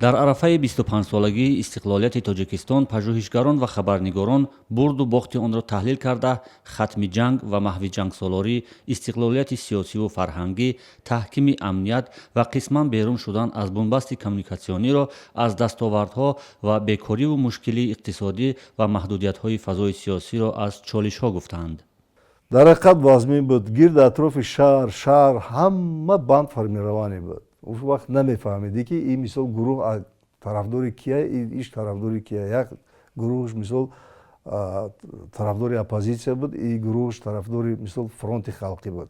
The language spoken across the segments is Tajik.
Дар арафаи 25-солагии истиқлолияти Тоҷикистон пажӯҳишгарон ва хабарнигорон бурду бохти онро таҳлил карда, хатми ҷанг ва маҳви ҷангсолорӣ, истиқлолияти сиёсиву фарҳангӣ, таҳкими амният ва қисман берун шудан аз бунбасти коммуникатсиониро аз дастовардҳо ва бекориву мушкилии иқтисодӣ ва маҳдудиятҳои фазои сиёсиро аз чолишҳо гуфтаанд. Дар ҳақиқат вазмин буд. Гирди атрофи шаҳр ҳама бандформирование буд. Он вақт намефаҳмидӣ, ки ин, мисол, гурӯҳ тарафдори кия, иш тарафдори кия. Як гурӯҳш, мисол, тарафдори оппозитсия буд, и гурӯҳш тарафдори, мисол, фронти халқӣ буд.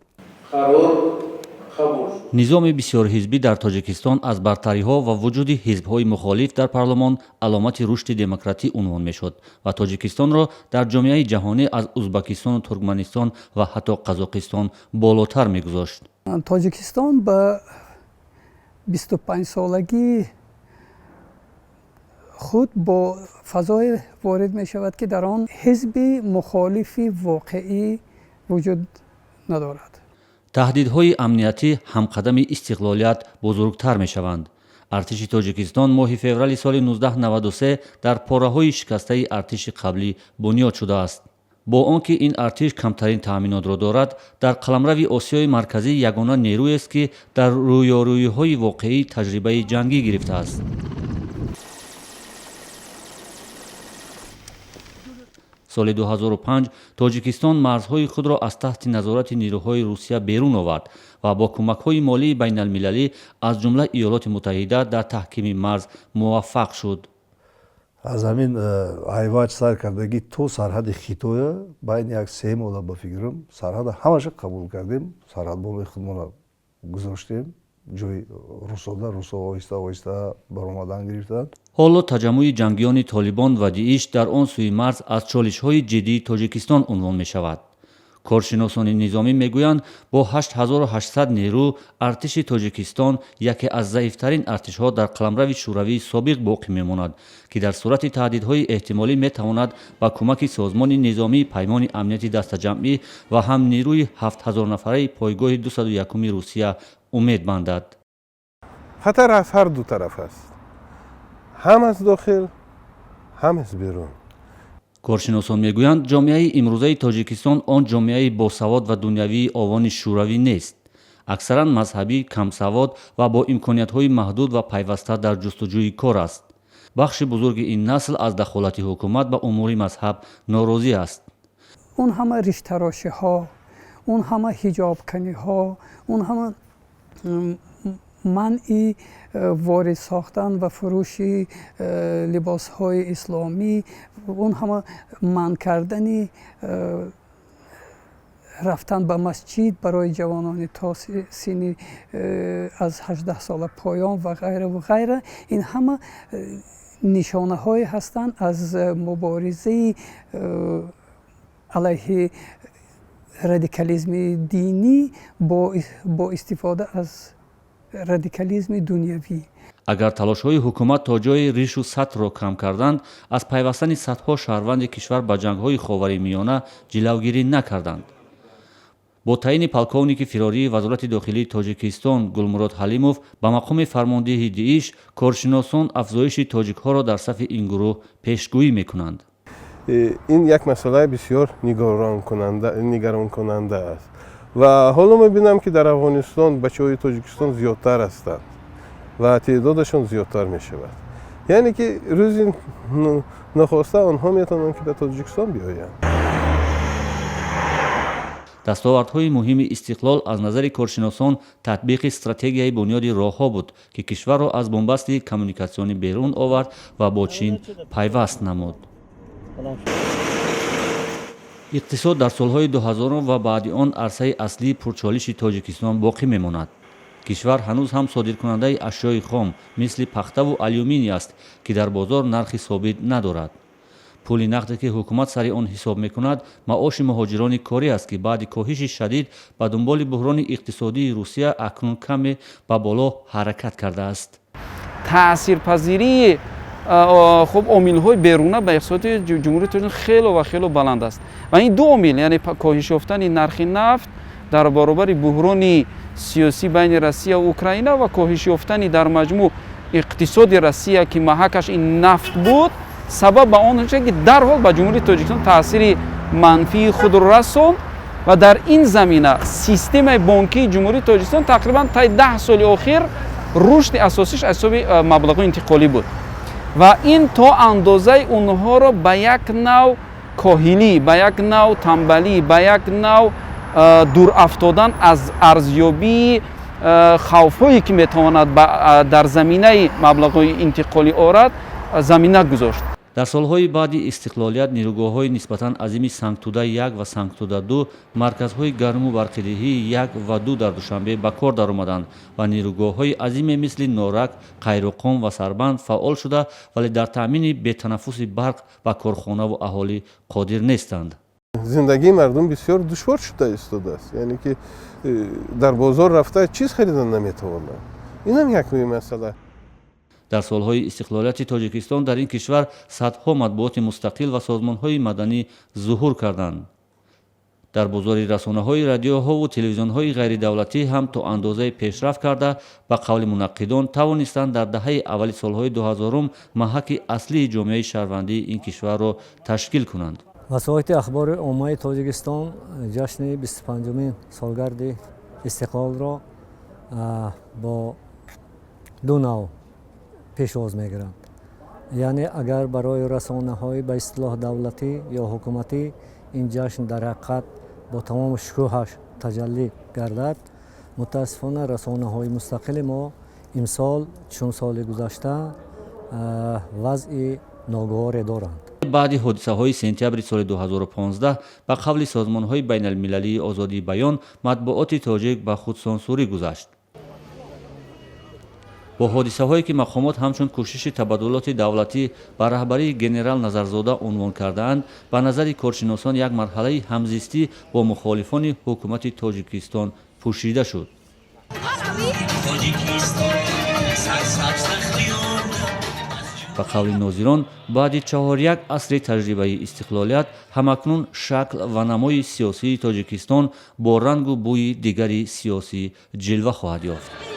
Низоми бисёрҳизбӣ дар Тоҷикистон аз бартариҳо ва вуҷуди ҳизбҳои мухолиф дар парлумон аломати рушди демократӣ унвон мешуд ва Тоҷикистонро дар ҷомеаи ҷаҳонӣ аз Узбакистону Туркманистон ва ҳатто Қазоқистон болотар мегузошт. Тоҷикистон ба 25-солагии худ бо фазое ворид мешавад, ки дар он ҳизби мухолифи воқеӣ вуҷуд надорад. Таҳдидҳои амниятӣ ҳамқадами истиқлолият бузургтар мешаванд. Артиши Тоҷикистон моҳи феврали соли 1993 дар пораҳои шикастаи артиши қаблӣ бунёд шудааст. Бо он ки ин артиш камтарин таъминотро дорад, дар қаламрави Осиёи Марказӣ ягона нерӯест, ки дар рӯёрӯиҳои воқеӣ таҷрибаи ҷангӣ гирифтааст. Соли 2005 Тоҷикистон марзҳои худро аз таҳти назорати нерӯҳои Русия берун овард ва бо кӯмакҳои молии байналмилалӣ, аз ҷумла Иёлоти Муттаҳида, дар таҳкими марз муваффақ шуд. Аз ҳамин Айвач сар кардагӣ то сарҳади Хитоя байни як 3 моҳа, ба фикрам, сарҳада ҳамаша қабул кардем, сарҳадбонои худмона гузоштем ҷои русода. Русо оҳиста оҳиста баромадан гирифтанд. Ҳоло таҷаммӯи ҷангиёни Толибон ва ДИИШ дар он сӯи марз аз чолишҳои ҷиддии Тоҷикистон унвон мешавад. Коршиносони низомӣ мегӯянд, бо 8800 нерӯ артиши Тоҷикистон яке аз заифтарин артишҳо дар қаламрави Шӯравии собиқ боқӣ мемонад, ки дар сурати таҳдидҳои эҳтимолӣ метавонад ба кӯмаки Созмони низомии Паймони Амнияти Дастаҷамъӣ ва ҳам нерӯи 7000-нафараи пойгоҳи 201-уми Русия умед бандад. Хатар аз ҳар ду тараф аст, ҳам аз дохил, ҳам аз берун. Коршиносон мегӯянд, ҷомеаи имрӯзаи Тоҷикистон он ҷомеаи босавод ва дунявии овони шӯравӣ нест. Аксаран мазҳабӣ, камсавод ва бо имкониятҳои маҳдуд ва пайваста дар ҷустуҷӯи кор аст. Бахши бузурги ин насл аз дахолати ҳукумат ба умури мазҳаб норозӣ аст. Он ҳама риштарошиҳо, он ҳама ҳиҷобканиҳо, он ҳама манъи ворид сохтан ва фурӯши либосҳои исломӣ, он ҳама манъ кардани рафтан ба масҷид барои ҷавонони то синни аз 18 сола поён ва ғайраву ғайра, ин ҳама нишонаҳое ҳастанд аз муборизаи алайҳи радикализми динӣ бо истифода аз радикализми дунявӣ. Агар талошҳои ҳукумат то ҷои ришу сатрро кам карданд, аз пайвастани садҳо шаҳрванди кишвар ба ҷангҳои Ховари Миёна ҷилавгирӣ накарданд. Бо таъйини полковники фирории Вазорати дохилии Тоҷикистон Гулмурод Ҳалимов ба мақоми фармондеҳи ДИИШ, коршиносон афзоиши тоҷикҳоро дар сафи ин гурӯҳ пешгӯӣ мекунанд. Ин як масъалаи бисёр нигаронкунанда аст ва ҳоло мебинам, ки дар Афғонистон бачаҳои Тоҷикистон зиёдтар ҳастанд ва теъдодашон зиёдтар мешавад, яъне ки рӯзи нохоста онҳо метавонанд, ки ба Тоҷикистон биёянд. Дастовардҳои муҳими истиқлол аз назари коршиносон татбиқи стратегияи бунёди роҳҳо буд, ки кишварро аз бунбасти коммуникатсионӣ берун овард ва бо Чин пайваст намуд. Иқтисод дар солҳои 2000-ум ва баъди он арсаи аслии пурчолиши Тоҷикистон боқӣ мемонад. Кишвар ҳанӯз ҳам содиркунандаи ашёи хом, мисли пахтаву алюминий аст, ки дар бозор нархи собит надорад. Пули нақде, ки ҳукумат сари он ҳисоб мекунад, маоши муҳоҷирони корӣ аст, ки баъди коҳиши шадид ба дунболи буҳрони иқтисодии Русия акнун каме ба боло ҳаракат кардааст. Таъсирпазирии, хуб, омилҳои беруна ба иқтисоди Ҷумҳурии Тоҷикистон хело ва хело баланд аст ва ин ду омил, яъне коҳиш ёфтани нархи нафт дар баробари буҳрони сиёсӣ байни Россия ва Украина ва коҳиш ёфтани дар маҷмӯъ Иқтисоди Россия, ки маҳакаш ин нафт буд, сабаб ба он шуд, ки дарҳол ба Ҷумҳурии Тоҷикистон таъсири манфии худро расонд. Ва дар ин замина системаи бонкии Ҷумҳурии Тоҷикистон тақрибан таи 10 соли охир рушди асосиш аз ҳисоби маблағҳои интиқолӣ буд ва ин то андозаи онҳоро ба як нав коҳилӣ, ба як нав тамбалӣ, ба як нав дур афтодан аз арзёбии хавфҳое, ки метавонад дар заминаи маблағҳои интиқолӣ орад, замина гузошт. Дар солҳои баъди истиқлолият нерӯгоҳҳои нисбатан азими Сангтуда 1 ва Сангтуда 2, марказҳои гарму барқидиҳии 1 ва 2 дар Душанбе ба кор даромаданд ва нерӯгоҳҳои азиме мисли Норак, Қайроққум ва Сарбанд фаъол шуда, вале дар таъмини бетанаффуси барқ ба корхонаву аҳолӣ қодир нестанд. Зиндагии мардум бисёр душвор шуда истодааст, яъне ки дар бозор рафта чиз харидан наметавонанд. Инам як масъала. Дар солҳои истиқлолияти Тоҷикистон дар ин кишвар садҳо матбуоти мустақил ва созмонҳои маданӣ зуҳур карданд. Дар бозори расонаҳои радиоҳову телевизионҳои ғайридавлатӣ ҳам то андозае пешрафт карда, ба қавли мунаққидон, тавонистанд дар даҳаи аввали солҳои 2000-ум маҳаки аслии ҷомеаи шаҳрвандии ин кишварро ташкил кунанд. Васоити ахбори оммаи Тоҷикистон ҷашни 25-умин солгарди истиқлолро бо ду нав пешвоз мегиранд. Яъне агар барои расонаҳои ба истилоҳ давлатӣ ё ҳукуматӣ ин ҷашн дар ҳақиқат бо тамоми шукӯҳаш таҷаллӣ гардад, мутаассифона, расонаҳои мустақили мо имсол чун соли гузашта вазъи ногуворе доранд. Баъди ҳодисаҳои сентябри соли 2015, ба қавли созмонҳои байналмилалии озодии баён, матбуоти тоҷик ба худсансурӣ гузашт. Бо ҳодисаҳое, ки мақомот ҳамчун кӯшиши табаддулоти давлатӣ ба раҳбарии генерал Назарзода унвон кардаанд, ба назари коршиносон, як марҳалаи ҳамзистӣ бо мухолифони ҳукумати Тоҷикистон пӯшида шуд. Тоҷикистон сарсабз. Ба қавли нозирон, баъди чаҳоряк асри таҷрибаи истиқлолият ҳамакнун шакл ва намои сиёсии Тоҷикистон бо рангу бӯи дигари сиёсӣ ҷилва хоҳад ёфт.